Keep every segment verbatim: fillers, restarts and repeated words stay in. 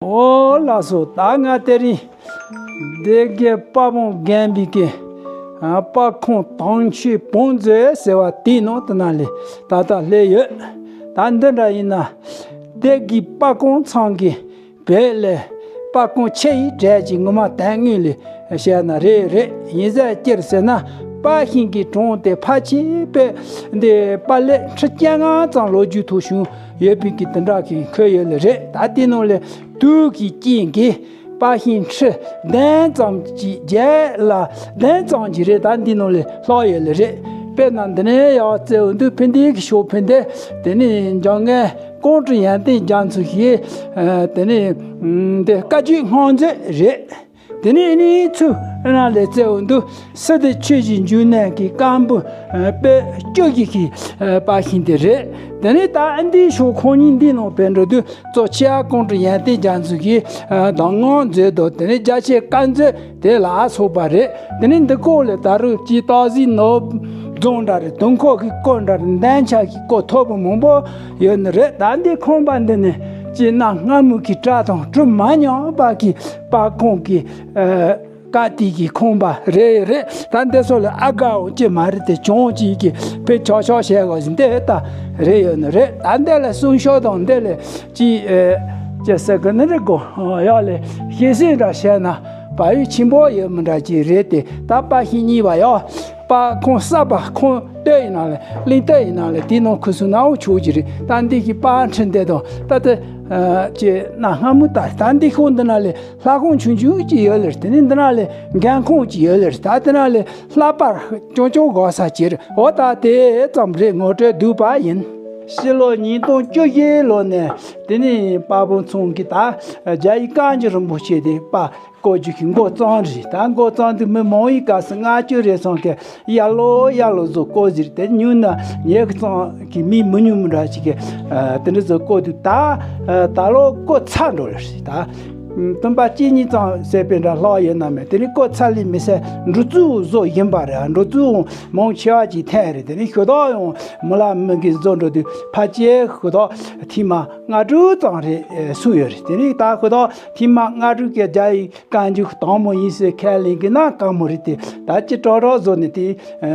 ཨོ་ལགས་སོ། ད་ང་དེ་རིང་སྡེ་དགེ་དཔལ་སྤུངས་དགོན་པའི་གི་ཨ་དཔལ་ཁང་དྭངས་ཆུའི་བང་མཛོད་ཟེར་བ་དེའི་ནང་དུ་ན་ལས་ད་ལྟ་སླེབས་ཡོད། ད་འདི་འདྲ་ཡིན་ན་སྡེ་དགེ་དཔལ་ཁང་ཚང་གི་བོད་ལས་དཔལ་ཁང་ཆེ་ཡི་གྲས་ཀྱི་ངོ་མ་དོན་དངོས་ལས་བཤད་ན་རེད་རེད། ཡིན་ཟེར་སྤྱིར་ཟེར་ན་དཔལ་ཤིང་གི་གྲོང་དེ་ཕལ་ཆེར་བོད་འདི་དཔལ་ལས་ཁྲི་བཅོ་ལྔ་ཙམ་ལོ་རྒྱུས་ཐོག་བྱུང་ཡོད་པའི་གི་དེ་འདྲ་གི་འཁོད་ཡོད་ལེ་རེད། ད་དེ་ནང་ལས་དུས་ཀྱི་རྐྱེན་གྱིས་དཔལ་ཤིང་ཁྲི་བདུན་ཙམ་གྱི་རྒྱལ་ལ་བདུན་ཙམ་གྱི་རེད། ད་འདི་ནང་ལས་ལྷག་ཡོད་ལེ་རེད། དཔེར་ན་འདི་ནས་ཡར་བཙལ་བ་འདུག་ཕན་བདེ་གི་ཤོག་ཕན་བདེ། དེ་ནས་འཇམ་མགོན་ཀོང་སྤྲུལ་ཡོན་ཏན་རྒྱ་མཚོ་ཞེས་དེ་ནས་འདི་བཀའ་བརྒྱུད་སྔགས་མཛོད་རེད། དེ་ནས་ཨ་ནི་ཚུར་ཨ་ན་ལས་བཙལ་བ་འདུག་སི་ཏུ་ཆོས་ཀྱི་འབྱུང་གནས་ཀྱི་བཀའ་འབུམ་དཔེ་བཅུ་བཞི་གི་དཔལ་ཤིང་དེ་རེད། དེ་ནས་ད་ཨ་འདིའི་ཤོག་ཁོང་གཉིས་འདི་ནང་བོད་འགྲོ་དུས་གཙོ་ཆེ་བ་ཀོང་སྤྲུལ་ཡོན་ཏན་རྒྱ་མཚོ་ཞེས་གདམས་ངག་མཛོད་དང་དེ་ནས་རྒྱ་ཆེ་བཀའ་མཛོད་དེ་ལ་སོགས་པ་རེད། དེ་ནས་འདི་སྐོར་ལས་ད་རུང་ཅིག་སྟག་གཟིག་ནོར་རྫོང་འདྲ་རེད། དུང་ཁོག་གི་སྐོར་འདྲ་རེད། འདན་ཆ་གི་སྐོར་ཐོར་བུ་མང་པོ་ཡོད་ནི་རེད། ད་འདི་ཁང་པ་འདི་ནི་ཅིག་གནའ་སྔ་མོ་གི་བྲག་དང་གྲུབ་མ་མྱོང་བ་གི་དཔལ་ཁང་གི་ཨ་བཀའ་དེ་གི་ཁང་པ་རེད་རེད། ད་འདི་སོགས་ལ་ཨ་དགའ་འོང་ཅི་མ་རེད་དེ་གྱོང་ཅིག་གི་ཕེ་ཆོག་ཆོག་བྱས་གོ་ཟིན་དེ་ད་རེད་ཡོད་ནི་རེད། ད་འདི་ལ་གསུང་ཤོག་དང་འདི་ལ་ཅིག་ཨ་ཅི་ཟེར་གི་ནི་རེད་གོ། ཡག་ལས་ཤེས་སེམས་འདྲ་བྱས་ན་བག་ཡོད་ཆེན་པོ་ཡོད་མི་འདྲ་ཅིག་རེད་དེ། ད་དཔལ་ཤིང་གཉིས་པ་ཡོད། དཔལ་ཁང་གསར་པ་ཁང་སྟོད་ཡིན་ན་ལས་གླིང་སྟོད་ཡིན་ན་ལས་དེ་ནང་ཁུ་སུ་ནའོ་ཆོག་གི་རེད། ད་འདི་གི་དཔལ་ཁྲི་འདི་དང་ད་ལྟ་ཨ་ཅེ་གནའ་སྔ་མོ་ད་ད་འདི་ཁོང་འདི་ན་ལས་ལྷ་ཁང་ཆུང་ཆུང་ཅིག་ཡོད་ལེ་རེད། དེ་ནས་འདི་ན་ལས་འགན་ཁང་ཅིག་ཡོད་ལེ་རེད། ད་དེ་ན་ལས་ལྷག་པར་ཅུང་ཅུང་དགོས་ས་ཅིག་རེད། འོ་ད་དེ་ཙམ་རེད། ངོ་སྤྲོད་བསྡུས་པ་ཡིན། ཕྱི་ལོ་ཉིས་སྟོང་བཅུ་བཞི་ལོ་ནས་དེ་ནས་དཔལ་སྤུངས་ཚང་གི་ད་རྒྱ་ཡི་བཀའ་འགྱུར་རིན་པོ་ཆེ་དེ་པ། བཀོད་རྒྱུ་གི་འགོ་བརྩམས་རེད། ད་འགོ་བརྩམས་དུས་མི་མང་བའི་སྐབས་སུ་ལྔ་བཅུ་རེ་ཙམ་གྱིས་ཡར་ལོ་ཡར་ལོ་བཟོ་བཀོད་ཟེར། དེ་ཉུང་ན་ཉེ་གི་ཙམ་གྱི་མི་མི་ཉུང་མི་འདྲ་ཞིག་གིས་ཨ་དེ་འདྲ་བཟོ་བཀོད་དུས་ད་ཨ་ད་ལོ་བཀོད་ཚར་འགྲོ་ལེ་རེད། ད་སྟོན་པ་གཅིག་གཉིས་ཙམ་ཟད་པའི་འདྲ་ལྷག་ཡོད་ན་མེད། དེ་ནི་བཀོད་ཚར་ལས་མི་ཟད་འགྲོ་ཚུལ་བཟོ་བཞིན་པ་རེད། འགྲོ་ཚུལ་མང་ཆེ་བ་ཅིག་འཐེན་རེད། དེ་ནི་ཞུ་དག་ཡང་མི་ལ་མི་གིས་བཟོ་འགྲོ་དུས་ཕལ་ཆེར་ཞུ་དག་ཐེངས་མ་ལྔ་དྲུག་ཙམ་རེ་གསུངས་ཡོད་རེད། དེ་ནི་ད་ཞུ་དག་ཐེངས་མ་ལྔ་དྲུག་གི་རྒྱ་ཡི་བཀའ་འགྱུར་དང་པོ་ཡིན་ཟེར་ཁས་ལེན་གྱི་ན་དཀའ་མོ་རེད་དེ། ད་ཅི་དྲག་དྲག་བཟོ་ནས་དེ་ཨ་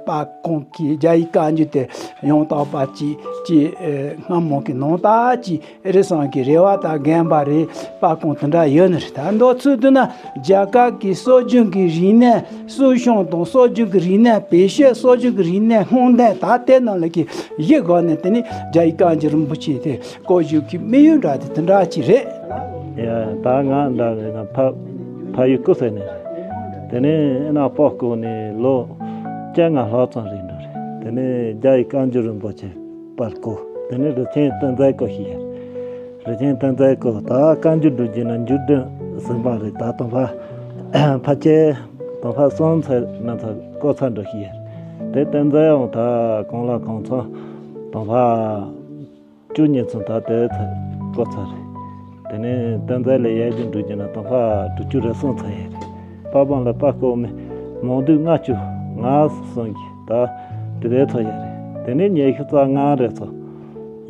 པ་ཁོང་གིས་རྒྱ་ཡི་བཀའ་འགྱུར་དེ་ཡང་དག་པ་ཅིག་ཅིག་ཨ་སྔ་མོ་གི་ནང་ལྟར་ཅིག་རེ་ཟུང་གི་རེ་བ་དང་འགན་པ་རེད། པ་ཁོང་དེ་འདྲ་ཡོད་ནི་རེད། ད་མདོར་ཚུལ་བསྡུ་ན་རྒྱ་གར་གྱི་སྲོལ་རྒྱུན་གྱི་རིག་གནས། སྲོལ་བྱུང་དང་སྲོལ་རྒྱུན་གྱི་རིག་གནས། བེད་སྤྱོད་སྲོལ་རྒྱུན་གྱི་རིག་གནས་སྔོག་འདོན། ད་དེ་རྣམས་ལ་གི་གཞི་བཞག་ནས་དེ་ནི་རྒྱ་ཡི་བཀའ་འགྱུར་རིན་པོ་ཆེ་དེ། བཀོད་རྒྱུ་གི་དམིགས་ཡུལ་འདྲ་དེ་དེ་འདྲ་ཅིག་རེད། ཡ་ད་ང་འདྲ་བས་ན་ཕ་ཕ་ཡུལ་སྐུ་ཟེར་ནས་རེད། དེ་ནས་ཨ་ན་པོ་སྐུ་ནས་ལོ་བཅོ་ལྔ་ལྷག་ཙམ་རེད་འགྲོ་རེད། དེ་ནས་རྒྱ་ཡི་བཀའ་འགྱུར་རིན་པོ་ཆེ་པར་བརྐོས། དེ་ནས་རི་ཆེན་བསྟན་འཛིན་བརྐོས་ཤིག་ཡ། རི་ཆེན་བསྟན་འཛིན་བརྐོས། ད་བཀའ་འགྱུར་འགྲོ་རྒྱུ་ན་འགྱུར་འགྲོས་ཟིན་པ་རེད། ད་དང་ཕ་ཕ་ཆེ་དང་ཕ་གསུམ་ཚེ་ན་ཚ་བརྐོས་ཚར་འགྲོ་ཤིག་ཡ། དེ་བསྟན་འཛིན་ཡང་ད་གང་ལ་གང་འཚམ་དང་ཕ་བཅུ་གཉིས་ཚུན་ད་དེ་ཚེ་བརྐོས་ཚར་རེད། དེ་ནས་བསྟན་འཛིན་ལས་ཡར་རྒྱས་འགྲོ་རྒྱུ་ན་དང་ཕ་དྲུག་ཅུ་རེ་གསུམ་ཚར་ཡ་རེད། པ་བང་ལ་པ་བརྐོས་མི་མང་དུས་ལྔ་བཅུ་ང་གསུམ་གྱི་ད་དེ་དེ་ཚར་ཡ་རེད། དེ་ནས་ཉི་ཤུ་རྩ་ལྔ་རེ་ཚོ།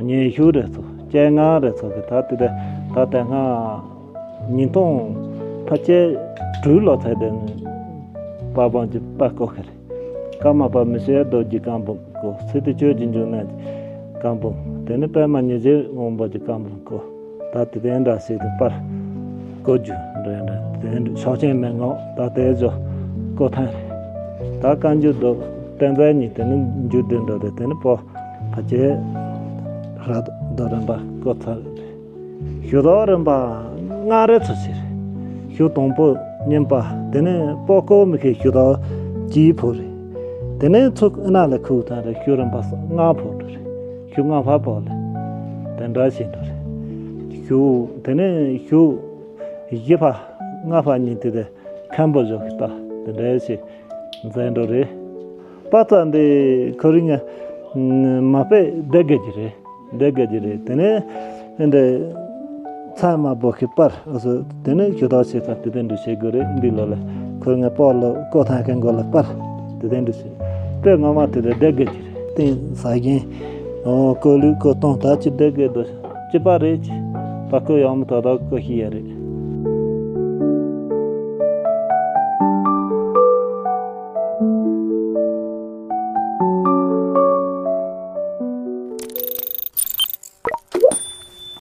ཉི་ཤུ་རེ་ཚོ། བཅོ་ལྔ་རེ་ཚོ་གི་ད་དེ་དེ་ད་དེ་སྔ་ཉིས་སྟོང་ཕལ་ཆེར་དྲུག་ལོ་ཚད་དེ་ནི་པ་བང་གི་པ་བརྐོས་ཤིག་རེད། ཀརྨ་པ་མི་ཤེས་རྡོ་རྗེ་བཀའ་འབུམ་བརྐོས། ཚེ་ཏེ་ཆོས་ཀྱི་འབྱུང་གནས་ཀྱི་བཀའ་འབུམ། དེ་ནས་པདྨ་ཉི་ཟེར་དབང་པོ་གྱི་བཀའ་འབུམ་བརྐོས། ད་དེ་དེ་འདྲ་ཞིག་ཏུ་པར་བརྐོ་རྒྱུ་འདྲ་འདྲ་དེ་འདྲ་ཤོག་ཆེན་མན་ངག་ད་དེ་ཚོ་བརྐོ་ཐང་རེད། ད་བཀའ་འགྱུར་རྡོ་བསྟན་འཛིན་གཉིས་དེ་ནི་འགྱུར་དེ་འདྲ་རེད། དེ་ནི་པོ་ཕལ་ཆེར་ར་རྡོ་རིམ་པ་བརྐོས་ཚར་རེད། ཞུ་དག་རིམ་པ་ལྔ་རེ་ཚོ་ཟེར། ཞུ་དང་པོ་གཉིས་པ་དེ་ནས་པོ་བརྐོས་མི་ཁའི་ཞུ་དག་གཅིག་ཕོ་རེད། དེ་ནས་ཚུགས་ཨ་ན་ལ་ཁུག་ཐང་རེད། ཞུ་རིམ་པ་ལྔ་ཕོ་འགྲོ་རེད། ཞུ་ལྔ་ཕ་ཕོ་ལེ། དེ་འདྲ་ཞིག་འགྲོ་རེད། ཞུ་དེ་ནས་ཞུ་བཞི་ཕ་ལྔ་ཕ་གཉིས་དེ་དེ་མཁན་པོ་ཞོག་གི་ལྟ་དེ་འདྲ་ཞིག་མཛད་འགྲོ་རེད། པ་ཙ་འདི་ཁོ་རིང་མ་དཔེ་བསྡད་དགོས་ཀྱི་རེད། བསྡད་དགོས་ཀྱི་རེད། དེ་ནས་འདི་ཚང་མ་བོ་ཁི་པར་ཨ་སོ་དེ་ནས་ཞུ་དག་བྱེད་ས་དེ་དེ་འདྲ་བྱེད་དགོས་རེད། འདི་ལོ་ལ་ཁོ་རིང་པོ་ལོ་བརྐོ་ཐང་མཁན་གོ་ལ་པར་དེ་དེ་འདྲ་བྱེད་དཔེ་ངོ་མ་དེ་དེ་བསྡད་དགོས་ཀྱི་རེད། ཏིང་ཟ་གིན་ཨོ་བརྐོ་ལུགས་བརྐོ་སྟངས་ད་ཅི་བསྡད་དགོས་དོ་ཅི་པ་རེད་ཅི། ད་ཀོ་ཡག་མོ་ད་ད་ཀོ་ཤི་ཡ་རེད།